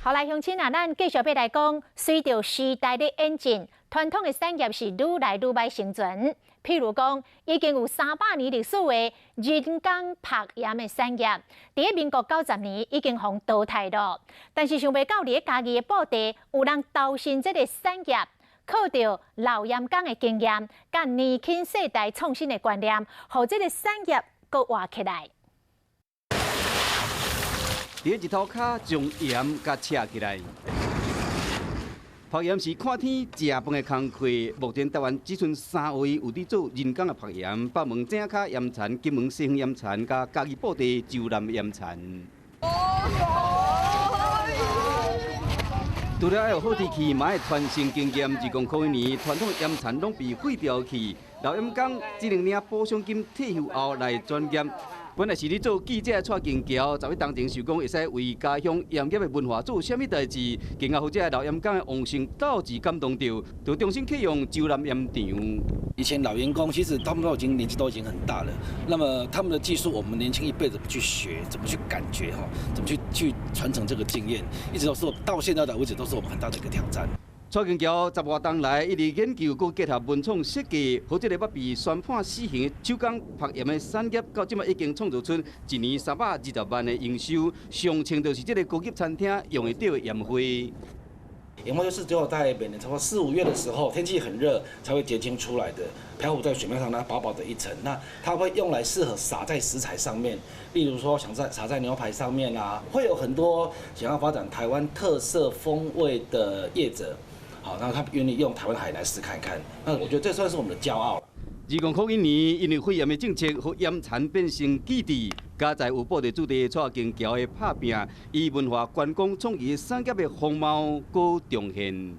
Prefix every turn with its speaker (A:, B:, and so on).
A: 好來，鄉親啊，咱繼續欲來講，隨著時代的演進，傳統的產業是愈來愈䆀生存。譬如講，已經有300年歷史的人工曝鹽的產業，佇咧民國90年已經予淘汰了。但是想袂到，佇咧嘉義的布袋有人投身這個產業，靠著老鹽工的經驗，佮年輕世代創新的觀念，予這個產業閣活起來。
B: 佇日頭跤將鹽共車起來。曝鹽是看天食飯的工課。目前台灣只賰三位有佇做人工的曝鹽：北門井跤鹽田、金門西園鹽田、佮嘉義布袋洲南鹽田。除了愛有好天氣，嘛愛傳承經驗。2001年，傳統鹽田攏被廢掉去，老鹽工只能領補償金退休後來轉業。本來是咧做記者的蔡金橋，十一當前想講會使為家鄉鹽業的文化做啥物代誌，更加予這个老鹽工的旺盛鬥志感動著，就重新啟用洲南鹽場。
C: 以前老鹽工其實他們都已經年紀都已經很大了，那麼他們的技術，我們年輕一輩怎麼去學，怎麼去感覺哈，怎麼去傳承這個經驗，一直都是到現在的為止都是我們很大的一個挑戰。
B: 蔡金橋十外冬來一直研究，閣結合文創設計，予這个捌被宣判死刑的手工曝鹽的產業，到這擺已經創造出一年320萬的營收，上穿就是這个高級餐廳用會著的鹽灰。
C: 鹽灰就是只有在每年差不多四五月的時候，天氣很熱才會結晶出來的，漂浮在水面上那薄薄的一層。那它會用來適合撒在食材上面，例如說想在撒在牛排上面啊，會有很多想要發展台灣特色風味的業者。好，那他願意用台灣海來試看看，那我覺得這算是我們的驕傲。
B: 2001年，因為肺炎的政策，予鹽田變成基地，佳哉有布袋子弟蔡金橋的拍拚，以文化觀光創意產業的風貌閣重現。